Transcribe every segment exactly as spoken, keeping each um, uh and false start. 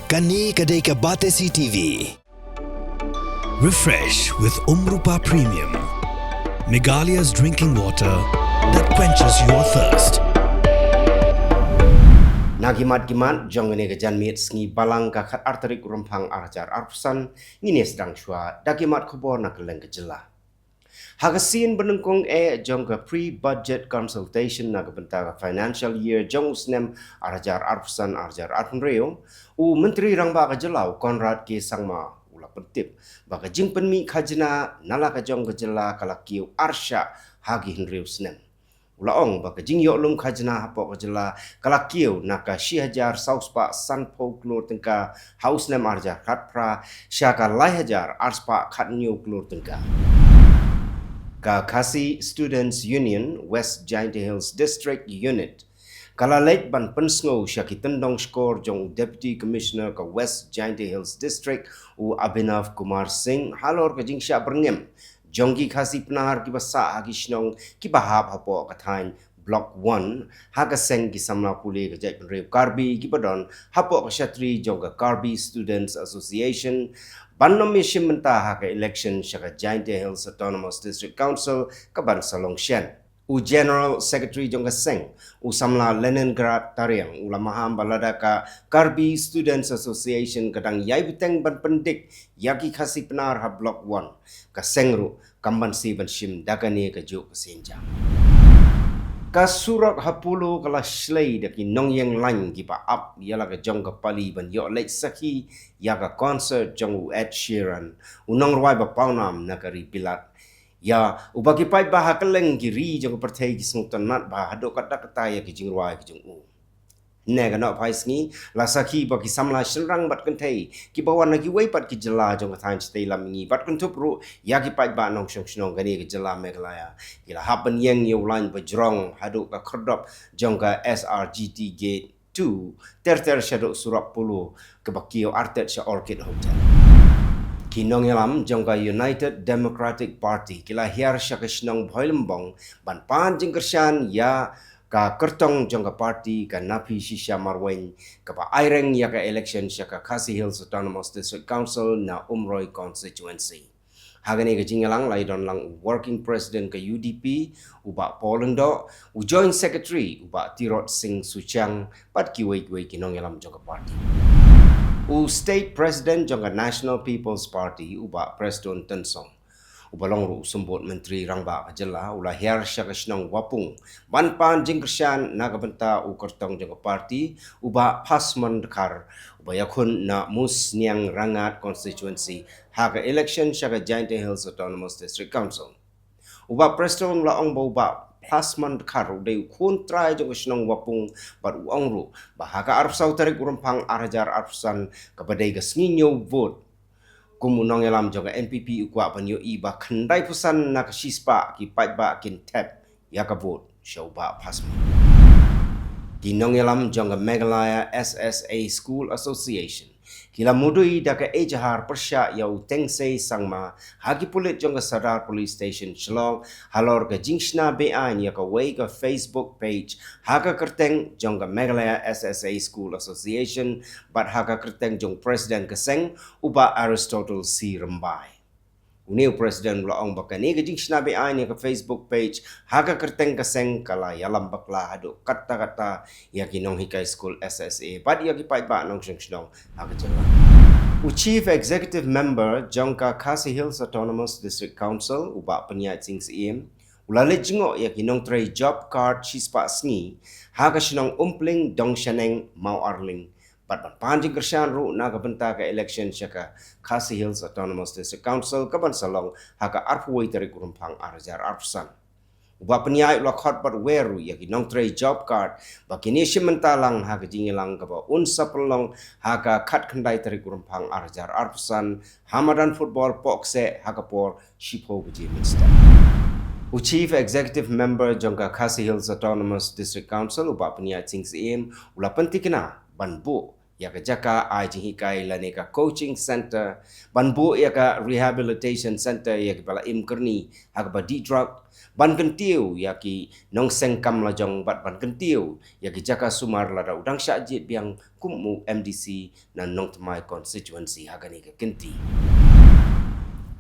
Kane ka dei ka Batesi T V. Refresh with Umrupa Premium, Meghalaya's drinking water that quenches your thirst. Na ki mat ki mat jong kane ka janmiet sngi Balang ka khat ar tarik Rymphang ar hajar arphew san, ngin ïa sdang shuwa da ki mat khubor na kylleng ka jylla. Ha ka sien banyngkong eh jong ka pre-budget consultation na ka bynta ka financial year jong u snem ar hajar arphew san ar hajar arphew hynriew, u Myntri Rangbah ka jylla u Conrad K Sangma u la pyntip ba ka jingpynmih khajna na la ka jong ka jylla ka la kiew arshah ha ki hynriew snem. U la ong ba ka jingïoh lum khajna hapoh ka jylla ka la kiew na ka shi hajar saw spah sanphew klur tyngka ha u snem ar hajar khatphra sha ka lai hajar ar spah khathynñiew klur tyngka. Ka Khasi Students Union West Jaintia Hills District Unit ka la leit ban pynsngew sha ki tyndong shkor jong u Deputy Commissioner ka West Jaintia Hills District, u Abhinav Kumar Singh, halor ka jingshah byrngem jong ki Khasi Pnar kiba sah ha ki shnong kiba hap hapoh ka thaiñ Block One ha ka seng ki samla pule ka jaitbynriew Karbi kiba don hapoh ka shatri jong ka Karbi Students Association, ban nym ïashim bynta ha ka election sha ka Jaintia Hills Autonomous District Council kaban sa long shen. U General Secretary jong ka seng, u samla Leningrad Tariang, u la maham ba lada ka Karbi Students Association ka dang ïai bteng ban pyndik ïa ki Khasi Pnar ha Block One, ka seng ruh kam banse ban shim da kane kajuh ka sienjam. Ka surok ha Polo ka la shlei da ki nongïeng lain kiba ap ïa la ka jong ka pali ban ïoh leit sakhi ïa ka concert jong u Ed Sheeran, u nongrwai ba pawnam na ka ri Bilat. Ïa, uba ki paidbah ha kylleng ki ri jong ka pyrthei ki sngewtynnat bha haduh katta katta ïa ki jingrwai ki jong u. Ne ka nongphai sngi, la sakhi ba ki samla shynrang bad kynthei kiba wan na kiwei pat ki jylla jong ka thaiñ shatei lam mihngi bad kynthup ruh ïa ki paidbah nongshong shnong kane ka jylla Meghalaya, ki la hap ban ïeng ïa u lain ba jrong haduh ka khyrdop jong ka S R G T Gate Two, ter ter shaduh surok Polo kaba kiew artet sha Orchid Hotel. Ki nongïalam jong ka United Democratic Party ki la hiar sha ka shnong Bhoilymbong ban pan jingkyrshan ïa ka kyrtong jong ka party, ka Naphi Shisha Marwein, kaba aireng ïa ka election sha ka Khasi Hills Autonomous District Council na Umroi constituency. Ha kane ka jingïalang la ïadon lang u Working President ka U D P, u Bah Paul Lyngdoh, u Joint Secretary, u Bah Tirot Singh Suchiang, bad kiwei kiwei ki nongïalam jong ka party. U State President jong ka National People's Party, u Bah Prestone Tynsong, uba long ruh u Symbud Myntri Rangbah ka jylla, u la hiar sha ka shnong Wapung ban pan jingkyrshan na ka bynta u kyrtong jong ka party, u Bah Phasmon Dkhar, uba ïakhun na Musniang Rangad constituency ha ka election sha ka Jaintia Hills Autonomous District Council. U Bah Prestone u la ong ba u Bah Phasmon Dkhar u dei u khun trai jong ka shnong Wapung bad u ong ruh ba ha ka arphew saw tarik u Rymphang ar hajar arphew san, kaba dei ka sngi ñiew vote, kum u nongïalam jong ka N P P u kwah ban ïohi ba khyndaiphew san na ka shispah ki paidbah kin thep ïa ka vote sha u Bah Phasmon. Ki nongïalam jong ka Meghalaya S S A School Association ki la mudui da ka ejahar pyrshah ïa u Tengsei Sangma ha ki pulit jong ka Sadar Police Station Shillong halor ka jingshna beaiñ ïa kawei ka Facebook page ha ka kyrteng jong ka Meghalaya S S A School Association bad ha ka kyrteng jong President ka seng, u Bah Aristotle C Rymbai. Une u President u la ong ba kane ka jingshna beaiñ ïa ka Facebook page ha ka kyrteng ka seng ka la ïalam bakla haduh katta katta ïa ki nonghikai skul S S A bad ïa ki paidbah nongshong shnong ha ka jylla. U Chief Executive Member jong ka Khasi Hills Autonomous District Council, u Bah Pynïaid Sing Syiem, u la leit jngoh ïa ki nongtrei job card shispah sngi ha ka shnong Umpling, Dongshaneng, Mawarling, bad ban pan jingkyrshan ruh na ka bynta ka election sha ka Khasi Hills Autonomous District Council kaban sa long ha ka arphew wei tarik u Rymphang ar hajar arphew san. U Bah Pynïaid u la khot bad wer ruh ïa ki nongtrei job card ba kin ïashim bynta lang ha ka jingïalang kaba un sa pynlong ha ka khatkhyndai tarik u Rymphang ar hajar arphew san ha madan football Pohkseh ha ka por shiphew baje mynstep. U Chief Executive Member jong ka Khasi Hills Autonomous District Council, u Bah Pynïaid Sing Syiem, u la pynthikna ban buh ïa ka jaka ai jinghikai lane ka coaching center, ban buh ïa ka rehabilitation center ïa kiba la im kyrni ha kaba dih drug, ban kyntiew ïa ki nongseng kam lajong bad ban kyntiew ïa ki jaka sumar lada u dang shah jied biang kum u M D C na Nongthymmai constituency ha kane ka kynti.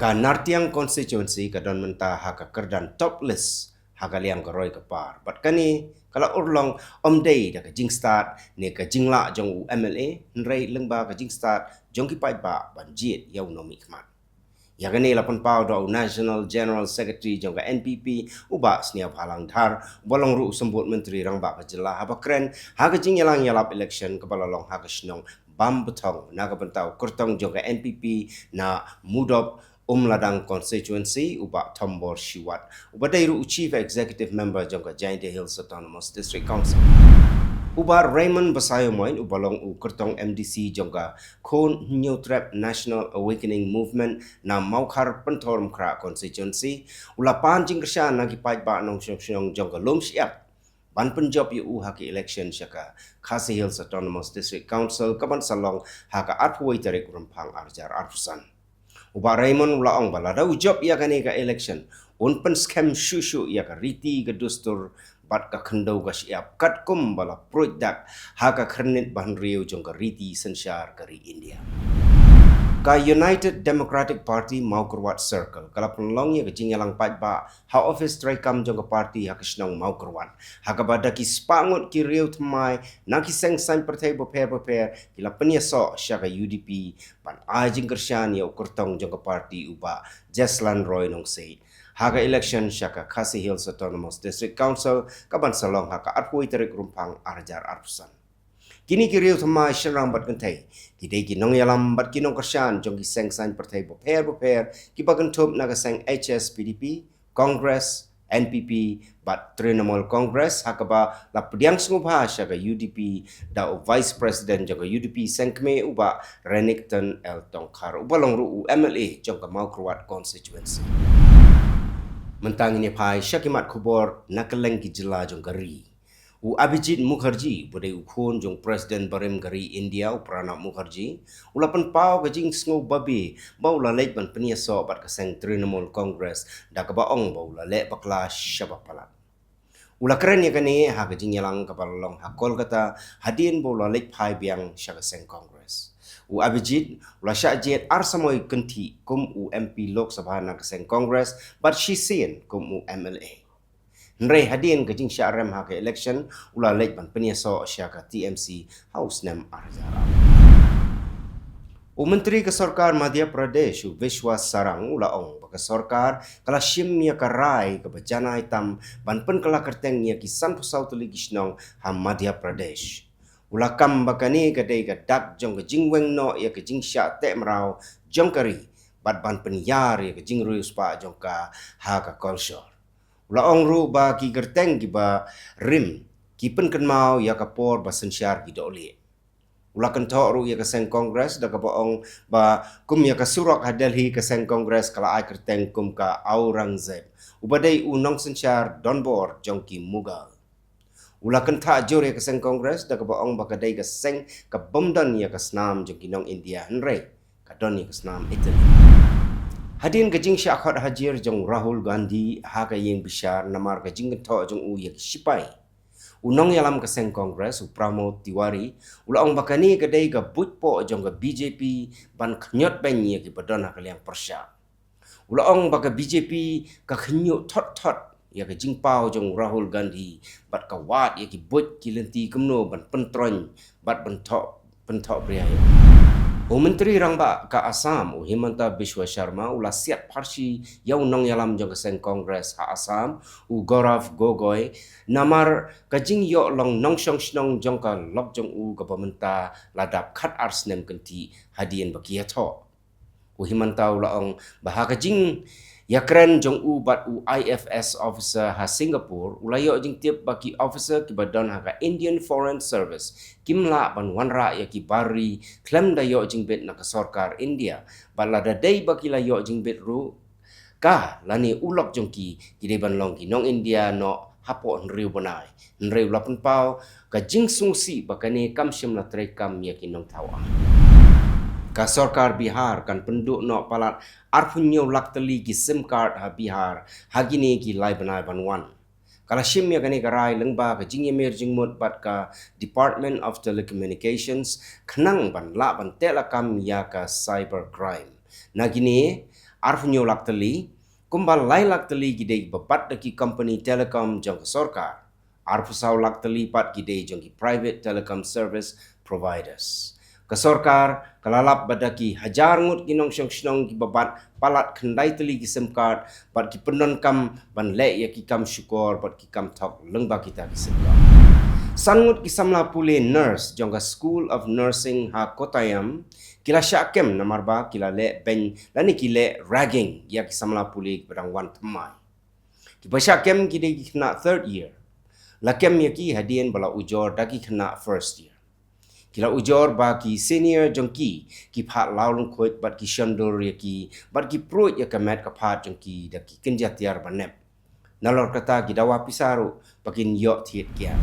Ka Nartiang constituency ka don mynta ha ka kyrdan top list ha ka liang ka roi ka par. Bad kane ka la urlong ym dei da ka jingstad ne ka jinglah jong u M L A, hynrei lyngba ka jingstad jong ki paidbah ban jied ïa u nongmihkhmat. Ïa kane la pynpaw da u National General Secretary jong ka N P P, u Bah Sniawbhalang Dhar, uba long ruh u Symbud Myntri Rangbah ka Jylla, haba kren ha ka jingïalang ïalap election kaba la long ha ka shnong Bambathong na ka bynta u kyrtong jong ka N P P na Mudop Umladang constituency, u Bah Thombor Shiwat, uba dei ruh u Chief Executive Member jong ka Jaintia Hills Autonomous District Council. U Bah Raymond Basaiawmoit, uba long u kyrtong M D C jong ka Khun Hynñiewtrep National Awakening Movement na Mawkhar Pynthorumkhrah constituency, u la pan jingkyrshan na ki paidbah nongshong shnong jong ka Lumshyiap ban pynjop ïa u ha ki election sha ka Khasi Hills Autonomous District Council kaban sa long ha ka arphew wei tarik Rymphang ar hajar arphew san. U Bah Raymond u la ong ba lada u jop ïa kane ka election, un pynskhem shuh shuh ïa ka riti ka dustur bad ka khyndew ka shyiap katkum ba la pruid dak ha ka khyrnit ba hynriew jong ka riti synshar ka ri India. Ka United Democratic Party Mawkyrwat Circle ka la pynlong ïa ka jingïalang paidbah ha office treikam jong ka party ha ka shnong Mawkyrwat, ha kaba da ki spah ngut ki riew thymmai na ki seng saiñ pyrthei bapher bapher ki la pynïasoh sha ka U D P ban ai jingkyrshan ïa u kyrtong jong ka party, u Bah Jeslan Roy Nongsiej, ha ka election sha ka Khasi Hills Autonomous District Council kaban sa long ha ka arphew wei tarik Rymphang ar hajar arphew san. Kine ki riew thymmai shynrang bad kynthei ki dei ki nongïalam bad ki nongkyrshan jong ki seng saiñ pyrthei bapher bapher kiba kynthup na ka seng H S P D P, Congress, N P P bad Trinamool Congress, ha kaba la pdiang sngewbha sha ka U D P da u Vice President jong ka U D P seng kmie, u Bah Renikton L Tongkhar, uba long ruh u M L A jong ka Mawkyrwat constituency. Mynta ngin ïa phai sha ki mat khubor na kylleng ki jylla jong ka ri. U Abhijit Mukherjee, uba dei u khun jong u President barim ka ri India, u Pranab Mukherjee, u la pynpaw ka jingsngewbabe ba u la leit ban pynïasoh bad ka seng Trinamool Congress da kaba ong ba u la leh bakla shaba palat. U la kren ïa kane ha ka jingïalang kaba la long ha Kolkata hadien ba u la leit phai biang sha ka seng Congress. U Abhijit u la shah jied ar samoi kynthih kum u M P Lok Sabha na ka seng Congress bad shisien kum u M L A. Hynrei hadien ka jingshah rem ha ka election, u la leit ban pynïasoh sha ka T M C ha u snem ar hajar ar. U Myntri ka Sorkar Madhya Pradesh, u Vishwas Sarang, u la ong ba ka sorkar ka la shim ïa ka rai kaba janai tam ban pynkylla kyrteng ïa ki sanphew saw tylli ki shnong ha Madhya Pradesh. U la kam ba kane ka dei ka dak jong ka jingweng noh ïa ka jingshah teh mraw jong ka ri bad ban pynïar ïa ka jingriewspah jong ka ha ka kolshor. U la ong ruh ba ki kyrteng kiba rim ki pynkynmaw ïa ka por ba synshar ki dohlieh. U la kynthoh ruh ïa ka seng Congress da kaba ong ba kum ïa ka surok ha Delhi, ka seng Congress ka la ai kyrteng kum ka Aurangzeb, uba dei u nongsynshar donbor jong ki Mughal. U la kynthah jur ïa ka seng Congress da kaba ong ba ka dei ka seng ka bym don ïa ka snam jong ki nong India, hynrei ka don ïa ka snam Italy. Hadien ka jingshah khot hajir jong u Rahul Gandhi ha ka ïing bishar namar ka jingkynthoh jong u ïa ki shipai, u nongïalam ka seng Congress, u Pramod Tiwari, u la ong ba kane ka dei ka buit poh jong ka B J P ban khñiot beiñ ïa kiba don ha ka liang pyrshah. U la ong ba ka B J P ka khñiuh thot thot ïa ka jingpaw jong u Rahul Gandhi bad ka wad ïa ki buit ki lynti kumno ban pyntroiñ bad ban thoh, pynthoh bria ïa u. U Myntri Rangbah ka Assam, u Himanta Biswa Sharma, u la siat pharshi ïa u nongïalam jong ka seng Congress ha Assam, u Gaurav Gogoi, namar ka jingïoh long nongshong shnong jong ka lok jong u kaba mynta la dap khatar snem kynthih hadien ba ki ïathoh. U Himanta u la ong ba ha ka jingïakren jong u bad u I F S officer ha Singapore, u la ïoh jingtip ba ki officer kiba don ha ka Indian Foreign Service kim lah ban wanrah ïa ki bar ri khlem da ïoh jingbit na ka sorkar India, bad lada dei ba ki la ïoh jingbit ruh, ka lane u lok jong ki ki dei ban long ki nong India noh hapoh hynriew bnai. Hynrei u la pynpaw ka jingsngewsih ba kane kam shym la treikam ïa ki nongthaw aiñ. Ka sorkar Bihar kan pynduh noh palat arphew hynñiew lak tylli ki SIM card ha Bihar ha kine ki lai bnai ban wan. Ka la shim ïa kane ka rai lyngba ka jingïamir jingmut bad ka Department of Telecommunications khnang ban lah ban teh lakam ïa ka cyber crime. Na kine arphew hynñiew lak tylli, kumba lai lak tylli ki dei ba bat da ki company telecom jong ka sorkar. Arphew saw lak tylli pat ki dei jong ki private telecom service providers. Ka sorkar ka la lap ba da ki hajar ngut ki nongshong shnong ki ba bat palat khyndai tylli ki SIM card bad ki pyndonkam ban leh ïa ki kam shukor bad ki kam thok lyngba kita ki SIM card. San ngut ki samla pule nurse jong ka School of Nursing ha Kottayam ki la shah kem namar ba ki la leh beiñ lane ki leh ragging ïa ki samla pule ki ba dang wan thymmai. Ki ba shah kem ki dei ki khynnah third year. La kem ïa ki hadien ba la ujor da ki khynnah first year. Ki la ujor ba ki senior jong ki ki phah law lyngkhuid bad ki shon dur ïa ki bad ki pruid ïa ka met ka phad jong ki da ki kynja tiar ba nep. Nalor kata ki dawa pisa ruh ba kin ïoh thied kiar.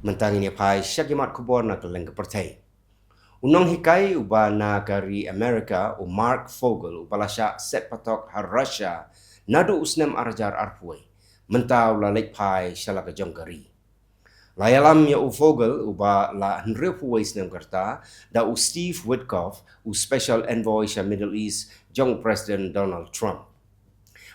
Mynta ngin ïa phai sha ki mat khubor na kylleng ka pyrthei. U nonghikai uba na ka ri America, u Mark Fogel, uba la shah set patok ha Russia naduh u snem ar hajar arphew wei, mynta u la leit phai sha la ka jong ka ri. La ïalam ïa u Fogel uba la hynriewphew wei snem ka rta da u Steve Witkoff, u Special Envoy sha Middle East jong u President Donald Trump.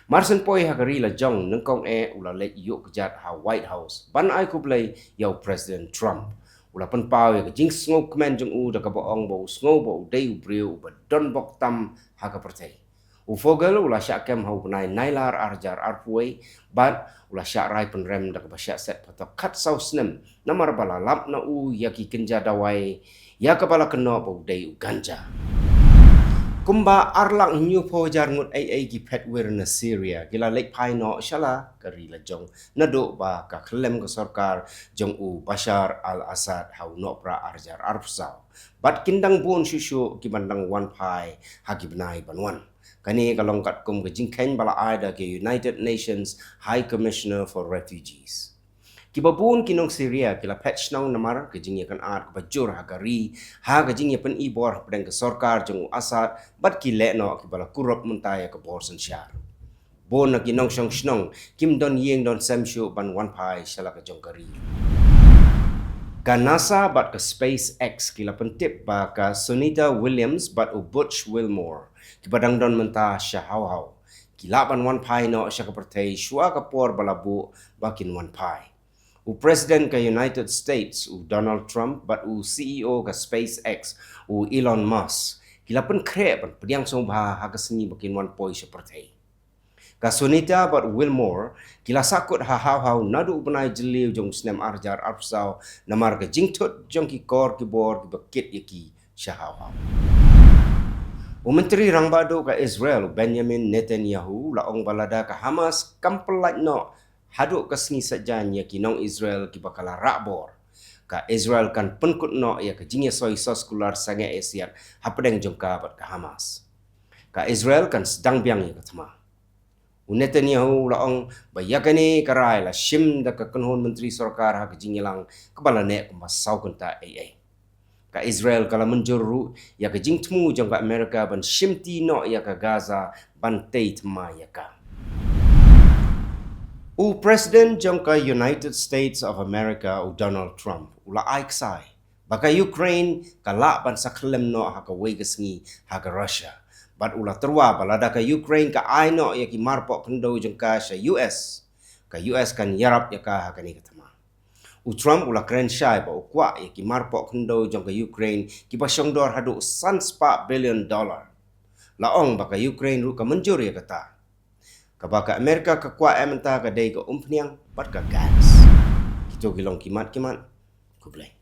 Mar shen poi ha ka ri la jong, nyngkong eh u la leit ïuh kjat ha White House ban ai khublei ïa u President Trump. U la pynpaw ïa ka jingsngewkmen jong u da kaba ong ba u sngew ba u dei u briew uba don bok tam ha ka pyrthei. U Fogel u la shah kem ha u bnai Nailar ar hajar arphew wei bad u la shah rai pynrem da kaba shah set patok khatsaw snem namar ba la lap na u ïa ki kynja dawai ïa kaba la kynnoh ba u dei u ganja. Kumba ar lak hynñiewphew hajar ngut ei ei ki phet wir na Syria ki la leit phai noh sha la ka ri la jong naduh ba ka khyllem ka sorkar jong u Bashar al-Assad ha u Nohprah ar hajar arphew saw. Bad kin dang bun shuh shuh ki ban dang wan phai ha ki bnai ban wan. Kane ka long katkum ka jingkheiñ ba la ai da ka United Nations High Commissioner for Refugees. Ki ba bun ki nong Syria ki la phet shnong namar ka jingïakynad kaba jur ha ka ri, ha ka jingïapyni bor hapdeng ka sorkar jong u Assad bad ki leh noh ki ba la kurup mynta ïa ka bor synshar. Bun na ki nongshong shnong kim don ïing don sem shuh ban wan phai sha la ka jong ka ri. Ka NASA bad ka SpaceX ki la pyntip ba ka Sunita Williams bad u Butch Wilmore ki ba dang don mynta sha Hawhaw ki lah ban wan phai noh sha ka pyrthei shuwa ka por ba la buh ba kin wan phai. U President ka United States u Donald Trump bad u C E O ka SpaceX u Elon Musk ki la pynkhreh ban pdiang sngewbha ha ka sngi ba kin wan poi sha pyrthei. Ka Sunita bad Wilmore ki la sahkut ha Hawhaw naduh u bnai Jylliew jong u snem ar hajar arphew saw namar ka jingthut jong ki kor ki bor ki ba kit ïa ki sha Hawhaw. U Myntri Rangbah Duh ka Israel u Benjamin Netanyahu la ong ba lada ka Hamas kam pyllait noh haduh ka sngi saitjaiñ ïa ki nong Israel ki ba ka la rah bor, ka Israel kan pynkut noh ïa ka jingïasoi soskular sangeh ïasiat hapdeng jong ka bad ka Hamas. Ka Israel kan sdang biang ïa ka thma. U Netanyahu u la ong ba ïa kane ka rai la shim da ka kynhun myntri sorkar ha ka jingïalang kaba la neh kumba saw kynta ei ei. Ka Israel ka la mynjur ruh ïa ka jingthmu jong ka Amerika ban shimti noh ïa ka Gaza ban tei thma ïa ka. U President jong ka United States of America u Donald Trump u la ai ksai ba ka Ukraine ka lah ban sa khyllem noh ha kawei ka sngi ha ka Russia. Bad u la tyrwa ba lada ka Ukraine ka ai noh ïa ki marpoh khyndew jong ka sha U S, ka U S kan ïarap ïa ka ha kane ka thma. U Trump u la kren shai ba u kwah ïa ki marpoh khyndew jong ka Ukraine ki ba shongdor haduh san spah billion dollar. La ong ba ka Ukraine ruh ka mynjur ïa kata. Kaba ka Amerika ka kwah eh mynta ka dei ka umphniang bad ka gas. Kito ki long ki mat ki mat. Khublei.